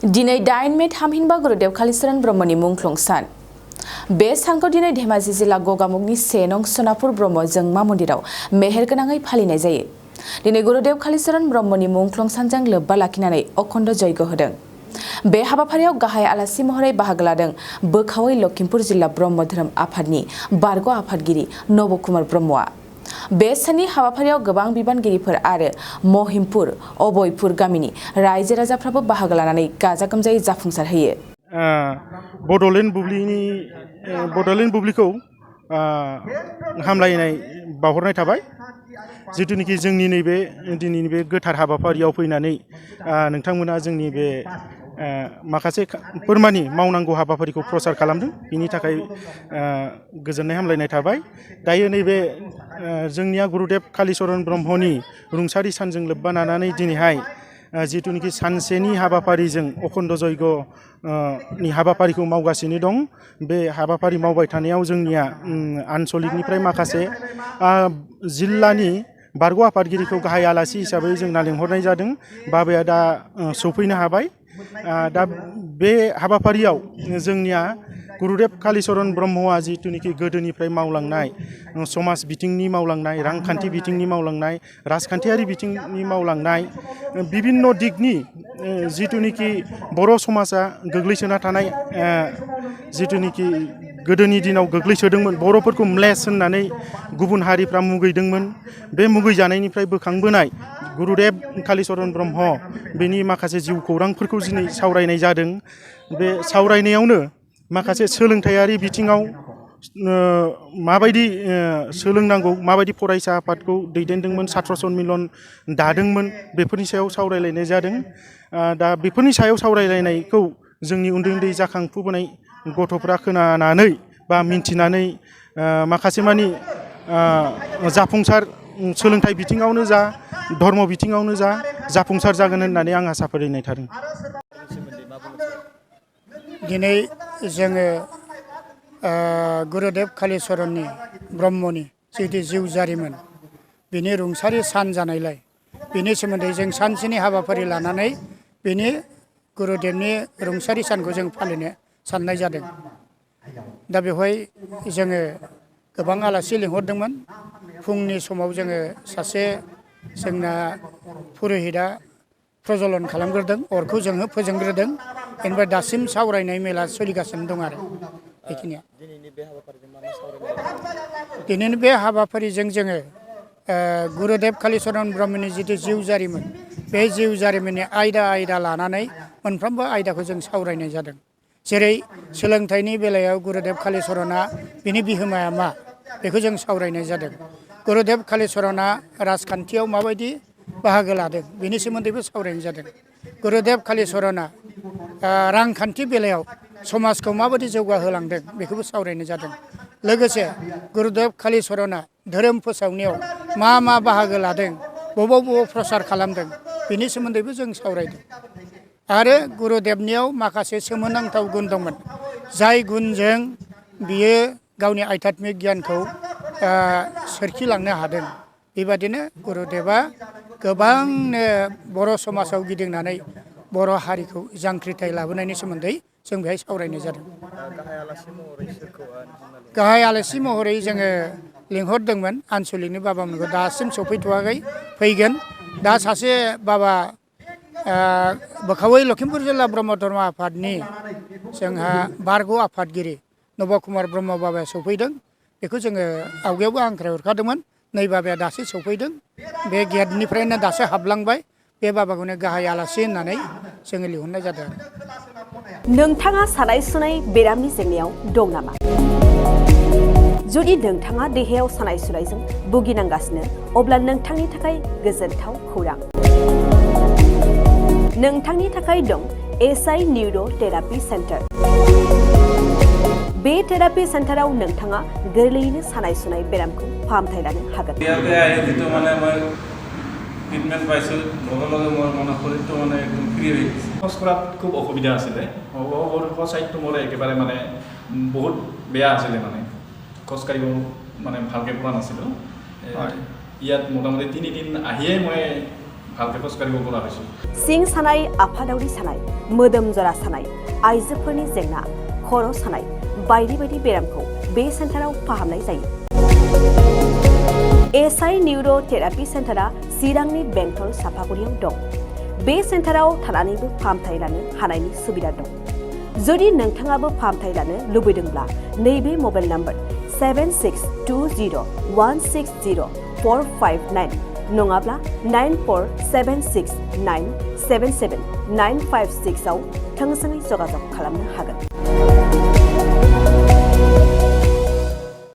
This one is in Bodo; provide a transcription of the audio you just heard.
दिनै 8 मे थामहिनबा गुरुदेव कालीचरण ब्रह्मनि मुंख्लं सान। बे सानखौ दिनै धेमाजि जिल्ला गगामुगनि 1 नं सनापुर ब्रह्म जोंमा मन्दिराव मेहेरगोनाङै फालिनाय जायो। दिनै गुरुदेव कालीचरण ब्रह्मनि मुंख्लं सानजों लोब्बा लाखिनानै अखण्ड जयग होदों। बे हाबाफारियाव गाहाय आलासि महरै बाहागो लादों बोखावै लखिमपुर जिल्ला ब्रह्म धोरोम आफादनि बारग' आफादगिरि नब कुमार ब्रह्मआ। बे साननि हाबाफारियाव गोबां बिबानगिरिफोर आरो महिमपुर अबयपुर गामिनि रायजो राजाफ्राबो बाहागो लानानै गाजा गोमजायै जाफुंसार होयो। बड'लेण्ड बुब्लिखौ हामलायनाय बावहरनाय थाबाय। जिथुनिखि जोंनि नैबे दिनैनि बे गोथार हाबाफारियाव फैनानै नोंथांमोना जोंनि बे माखासे फोरमानि मावनांगौ हाबाफारिखौ प्रसार खालामदों। बिनि थाखाय गोजोननाय हामलायनाय थाबाय। दायो नैबे जोंनिया गुरुदेव कालीचरण ब्रह्मनि रुंसारि सानजों लोब्बा लानानै दिनैहाय जिथुनिखि सानसेनि हाबाफारिजों अखण्ड जयग नि हाबाफारिखौ मावगासिनो दं। बे हाबाफारि मावबाय थानायाव जोंनिया आनसलिकनिफ्राय माखासे जिल्लानि बारग' आफादगिरिखौ गाहाय आलासि हिसाबै जोंना लेंहरनाय जादों। बाबाया दा सफैनो हाबाय। दा बे हाबाफारियाव जोंनिया गुरुदेव कालीचरण ब्रह्मआ जिथुनिखि गोदोनिफ्राय मावलांनाय समाज बिथिंनि मावलांनाय, रांखान्थि बिथिंनि मावलांनाय, राजखान्थियारि बिथिंनि मावलांनाय बिभिन्न दिगनि जिथुनिखि बर' समाजा गोग्लैसोना थानाय जिथुनिखि गोदोनि दिनाव गोग्लैसोदोंमोन, बर'फोरखौ म्लेस होननानै गुबुन हारिफ्रा मुगैदोंमोन। बे मुगैजानायनिफ्राय बोखांबोनाय गुरुदेव कालीचरण ब्रह्म बेनि माखासे जिउ खौरांफोरखौ दिनै सावरायनाय जादों। बे सावरायनायावनो माखासे सोलोंथायारि बिथिङाव माबायदि सोलोंनांगौ, माबायदि फरायसा आफादखौ दैदेनदोंमोन, छात्र सन्मिलन दादोंमोन, बेफोरनि सायाव सावरायलायनाय जादों। दा बेफोरनि सायाव सावरायलायनायखौ जोंनि उन्दै उन्दै जाखांफुबोनाय गथ'फ्रा खोनानानै बा मिन्थिनानै माखासे मानि जाफुंसार सोलोंथाइ बिथिङावनो जा, धर्म बिथिङावनो जा जाफुंसार जागोन होननानै आं आसा फारिनाय थादों। दिनै जोङो गुरुदेव कालीचरण ब्रह्मनि जिहेतु जिउ जारिमिन बिनि रुंसारि सान जानायलाय बिनि सोमोन्दै जों सानसेनि हाबाफारि लानानै बिनि गुरुदेवनि रुंसारि सानखौ जों फालिनो साननाय जादों। दा बेवहाय जोङो गोबां आलासि लिंहरदोंमोन। फुंनि समाव जोङो सासे जोंना पुरहिता प्रज्वलन खालामग्रोदों, अरखौ जोङो फोजोंग्रोदों। बेनिफ्राय दासिम सावरायनाय मेला सोलिगासिनो दं आरो बेखिनिया। दिनैनि बे हाबाफारिजों जोङो गुरुदेव कालीचरण ब्रह्मनि जिथु जिउ जारिमिन, बे जिउ जारिमिननि आयदा लानानै मोनफ्रोमबो आयदाखौ जों सावरायनाय जादों। जेरै सोलोंथाइनि बेलायाव गुरुदेव कालीचरणआ बिनि बिहोमाया मा, बेखौ जों सावरायनाय जादों। गुरुदेव कालीचरणआ राजखान्थियाव माबायदि बाहागो लादों बेनि सोमोन्दैबो सावरायनाय जादों। गुरुदेव कालीचरणआ रांखान्थि बेलायाव समाजखौ माबायदि जौगाहोलांदों बेखौबो सावरायनाय जादों। लोगोसे गुरुदेव कालीचरणआ धोरोम फोसावनायाव मा बाहागो लादों, बबाव प्रसार खालामदों बेनि सोमोन्दैबो जों सावरायदों। आरो गुरुदेवनियाव माखासे सोमोनांथाव गुन दंमोन, जाय गुनजों बियो गावनि आध्यात्मिक गियानखौ सोरखिलांनो हादों। बेबादिनो गुरुदेवा गोबांनो बर' समाजाव गिदिंनानै बर' हारिखौ जांख्रिथाय लाबोनायनि सोमोन्दै जों बेहाय सावरायनाय जादों। गाहाय आलासि महरै जोङो लिंहरदोंमोन आनसलिकनि बाबामोनखौ, दासिम सफैथ'वाखै, फैगोन। दा सासे बाबा बोखावै लखिमपुर जिल्ला ब्रह्म धर्म आफादनि जोंहा बारग' आफादगिरि नब कुमार ब्रह्म बाबाया सफैदों। बेखौ जोङो आवगायावबो हांख्राय हरखादोंमोन। नै बाबाया दासो सफैदों, बे गेटनिफ्रायनो दासो हाबलांबाय। बे बाबाखौनो गाहाय आलासि होननानै जोङो लिंहरनाय जादों। नोंथाङा सानाय सुनाय बेरामनि जेंनायाव दं नामा? जुदि नोंथाङा देहायाव सानाय सुनायजों भुगिनांगासिनो, अब्ला नोंथांनि थाखाय गोजोनथाव खौरां। नोंथांनि थाखाय दं SI निउर' थेरापि सेन्टार। बे थेरापि सेन्टाराव नोंथाङा गोरलैयैनो सानाय सुनाय बेरामखौ फाहामथाय लानो हागोन। ট্ৰিটমেণ্ট পাইছোঁ, লগে লগে মোৰ মানে শৰীৰটো মানে একদম ফ্ৰী হৈ গৈছে। খোজ কঢ়াত খুব অসুবিধা আছিলে। সঁচাইটো মোৰ একেবাৰে মানে বহুত বেয়া আছিলে, মানে খোজকাঢ়িব মানে ভালকৈ পৰা নাছিলোঁ। ইয়াত মোটামুটি 3 দিন আহিয়ে মই ভালকৈ খোজ কাঢ়িব পৰা হৈছোঁ सिं सानाय आफादावरि सानाय मोदोम जरा सानाय आइजोफोरनि जेंना खर' सानाय बायदि बायदि बेरामखौ बे सेन्टाराव फाहामनाय जायो एसआइ निउर' थेरापि सेन्टारा चिरांनि बेंटल सापागुरियाव दं बे सेन्टाराव थानानैबो फाहामथाय लानो हानायनि सुबिदा दं जुदि नोंथाङाबो फाहामथाय लानो लुबैदोंब्ला नैबे मबाइल नाम्बार 7620160459 नङाब्ला 9476977956 आव थोंजोङै जगाजग खालामनो हागोन